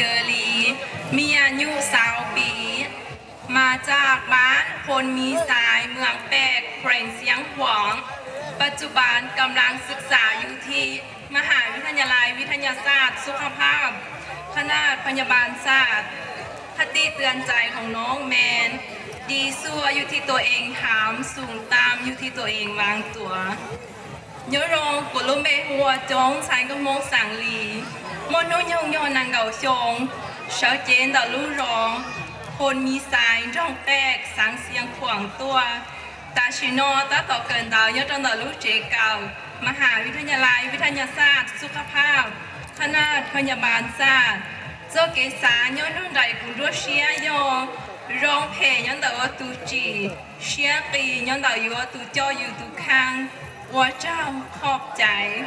เกิดที่เกาหลี มีอายุสามปี มาจากบ้านโพนมีทราย เมืองแปก แขวงเชียงขวาง ปัจจุบันกำลังศึกษาอยู่ที่มหาวิทยาลัยวิทยาศาสตร์สุขภาพ คณะพยาบาลศาสตร์ คติเตือนใจของน้องแมน ดีชั่วอยู่ที่ตัวเองทำ สูงต่ำอยู่ที่ตัวเองวางตัว Nyob zoo, kuv lub npe hu ua Coob, ntxhais nkauj Hmoob xeem Lis, muaj hnub nyoog yog nees nkaum xyoo, sawv cev ntawm lub zos Phoo Mi Xais, nroog Pej, xeev Xiav Khuam tuaj. Tam sim no tab tom kawm ntawv nyob rau ntawm lub tsev kawm Mahas Vithayalai Vithayasaj Sukhaphav Khanaj Phayabal Xaj. Txoj kev xav nyob hnub nraim kuv nruab siab yog zoo phem nyob ntawm ua tus tsim, siab qis nyob ntawm yus ua tus coj yus tus kheej. Ua tsaug, khom caiv.